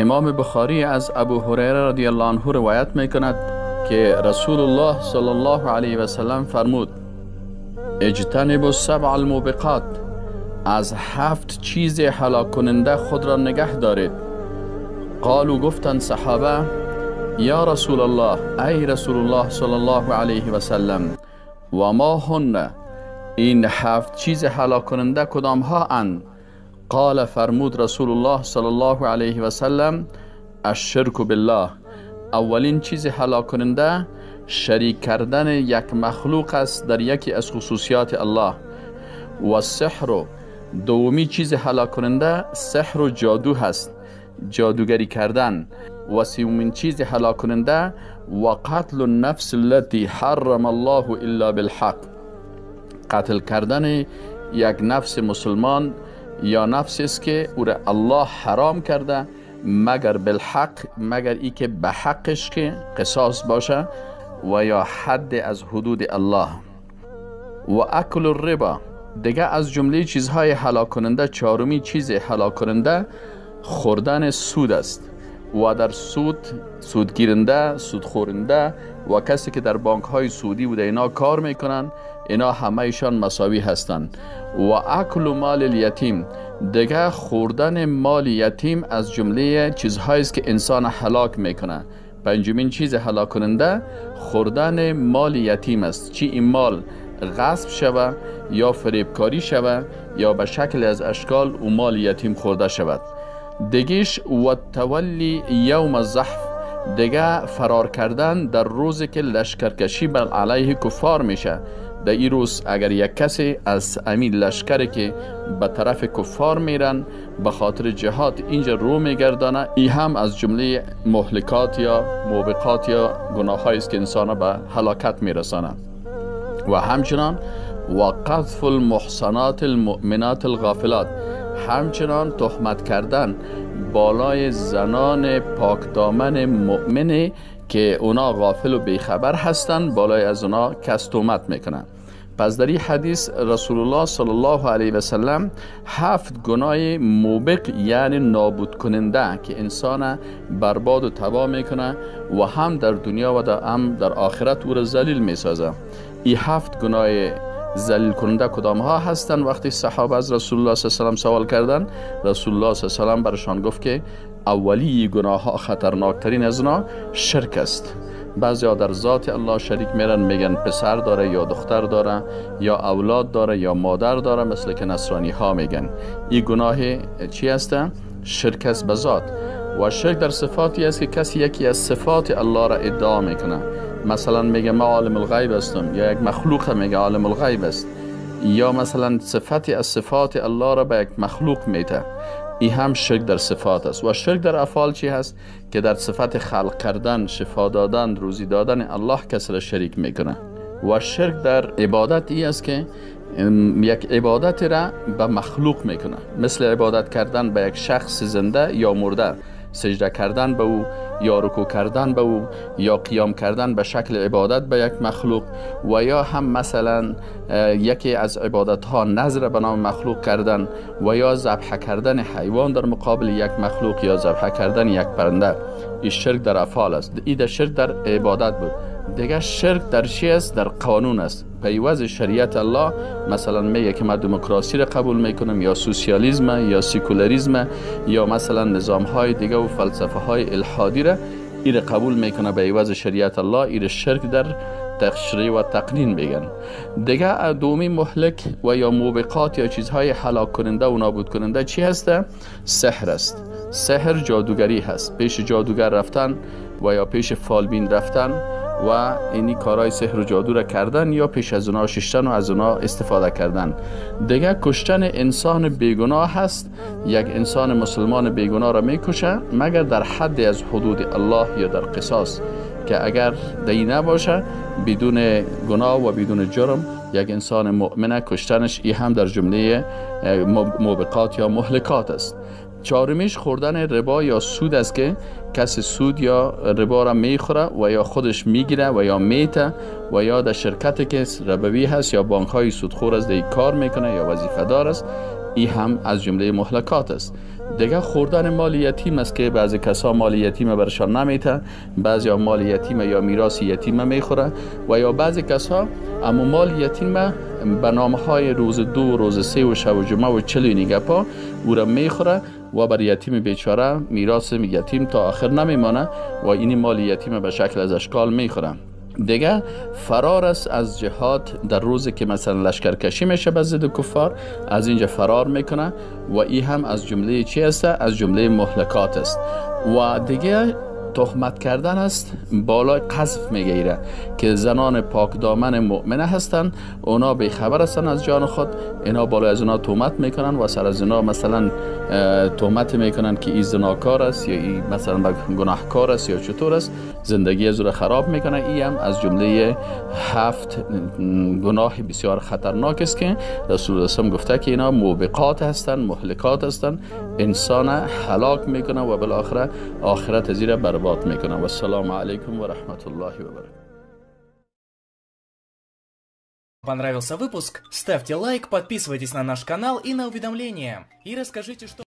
امام بخاری از ابو هریره رضی الله عنه روایت میکند که رسول الله صلی الله علیه و سلم فرمود: اجتنبوا السبع الموبقات، از 7 چیز هلاک کننده خود را نگه دارید. قالوا، گفتند صحابه: یا رسول الله، ای رسول الله صلی الله علیه و سلم، و ما هن، این 7 چیز هلاک کننده کدام ها اند؟ قال، فرمود رسول الله صلی الله علیه و سلم: الشرک بالله، اولین چیز هلاک کننده شریک کردن یک مخلوق است در یکی از خصوصیات الله. و سحر، دومی چیز هلاک کننده سحر و جادو هست، جادوگری کردن. و سومین چیز هلاک کننده و قتل النفس التي حرم الله الا بالحق، قتل کردن یک نفس مسلمان یا نفس است که او را الله حرام کرده مگر بالحق، مگر ای که به حقش که قصاص باشه و یا حد از حدود الله. و اکل الربا، دیگه از جمله چیزهای هلاک کننده، چهارمی چیز هلاک کننده خوردن سود است. و در سود، سودگیرنده، سودخورنده و کسی که در بانک های سودی بوده اینا کار میکنن، اینا همه ایشان مساوی هستند. و اکل مال الیتیم، دیگه خوردن مال یتیم از جمله چیزهایی است که انسان هلاک میکنه. پنجمین چیز هلاک کننده خوردن مال یتیم است، چی این مال غصب شوه یا فریبکاری شوه یا به شکل از اشکال او مال یتیم خورده شود. دیگیش و تولی یوم الزحف، دیگه فرار کردن در روزی که لشکرکشی بر علیه کفار میشه. در این روز اگر یک کسی از امین لشکری که به طرف کفار میرن به خاطر جهاد اینجا رو میگردانه، ای هم از جمله مهلکات یا موبقات یا گناهایی است که انسان به هلاکت میرسانه. و همچنان و قذف المحصنات المؤمنات الغافلات، همچنان تهمت کردن بالای زنان پاکدامن مؤمنی که اونا غافل و بیخبر هستند، بالای از اونا کس تهمت میکنن. پس در این حدیث رسول الله صلی الله علیه و سلم 7 گناه موبق یعنی نابود کننده که انسان برباد و تباه میکنه و هم در دنیا و هم در آخرت او را ذلیل میسازه. این 7 گناه ذلیل کننده کدام ها هستند؟ وقتی صحابه از رسول الله صلی الله علیه و سلم سوال کردن، رسول الله صلی الله علیه و سلم برشان گفت که اولی گناه ها خطرناکترین از اونا شرک است. بعضی ها در ذات الله شریک میرن، میگن پسر داره یا دختر داره یا اولاد داره یا مادر داره، مثل که نصرانی ها میگن. این گناه چی است؟ شرک است به ذات. و شرک در صفاتی است که کسی یکی از صفات الله را ادعا میکنه. مثلا میگه ما عالم الغیب هستم، یا یک مخلوق میگه عالم الغیب است، یا مثلا صفتی از صفات الله را به یک مخلوق میده. این هم شرک در صفات است. و شرک در افعال چی هست؟ که در صفت خلق کردن، شفا دادن، روزی دادن الله کسی را شریک میکنه. و شرک در عبادت ای است که یک عبادت را به مخلوق میکنه، مثل عبادت کردن به یک شخص زنده یا مرده، سجده کردن به او یا رکوع کردن به او یا قیام کردن به شکل عبادت به یک مخلوق، و یا هم مثلا یکی از عبادت ها نذر به نام مخلوق کردن و یا ذبح کردن حیوان در مقابل یک مخلوق یا ذبح کردن یک پرنده. این شرک در افعال است. این شرک در عبادت بود. دیگه شرک در چی است؟ در قانون است. پیوز شریعت الله، مثلا میگه که من دموکراسی را قبول میکنم یا سوسیالیسم یا سکولاریسم یا مثلا نظام های دیگه و فلسفه های الحادی را، این قبول میکنه به عوض شریعت الله. این شرک در تشریع و تقنین میگن. دیگه دومی مهلک و یا موبقات یا چیزهای هلاک کننده و نابود کننده چی هسته؟ سحر است. سحر جادوگری هست. پیش جادوگر رفتن و یا پیش فالبین رفتن و اینی کارهای سحر و جادو را کردن یا پیش از اونا ششتن و از اونا استفاده کردن. دیگه کشتن انسان بیگناه هست. یک انسان مسلمان بیگناه را میکشه مگر در حد از حدود الله یا در قصاص، که اگر دی نباشه بدون گناه و بدون جرم یک انسان مؤمن کشتنش، ای هم در جمله موبقات یا مهلکات است. چهارمیش خوردن ربا یا سود است که کسی سود یا ربا را میخوره و یا خودش میگیره و یا میته و یا در شرکت که ربوی هست یا بانک های سودخور است دی کار میکنه یا وظیفه دار است، ای هم از جمله مهلکات است. دیگه خوردن مال یتیم است که بعضی کسا مال یتیم برشان نمیته، بعضی مال یتیم یا میراث یتیم میخوره و یا بعضی کسا اما مال یتیم به نامهای روز 2، روز 3 و شب و جمعه و 40 گپا او را میخوره و بر یتیم بیچاره میراث یتیم تا آخر نمیمانه و این مال یتیم به شکل از اشکال میخوره. دیگه فرار است از جهاد در روزی که مثلا لشکرکشی میشه به ضد کفار، از اینجا فرار میکنه و این هم از جمله چی است؟ از جمله مهلکات است. و دیگه تهمت کردن است، بالای قذف میگیره که زنان پاک دامن مؤمنه هستند، اونا بی خبر هستند از جان خود، اینا بالای از اونا تهمت میکنن و سر از اونا مثلا تهمت میکنن که این زناکار است یا این مثلا گناهکار است یا چطور است، زندگی از او را خراب میکنه. این هم از جمله 7 گناه بسیار خطرناک است که رسول الله گفته که اینا موبقات هستند، مهلکات هستند، انسان هلاک میکنه و بالاخره آخرت زیرا برباد میکنه. و السلام علیکم و رحمت الله و برکاته. Понравился выпуск? Ставьте лайк, подписывайтесь на наш канал и на уведомления. И расскажите, что...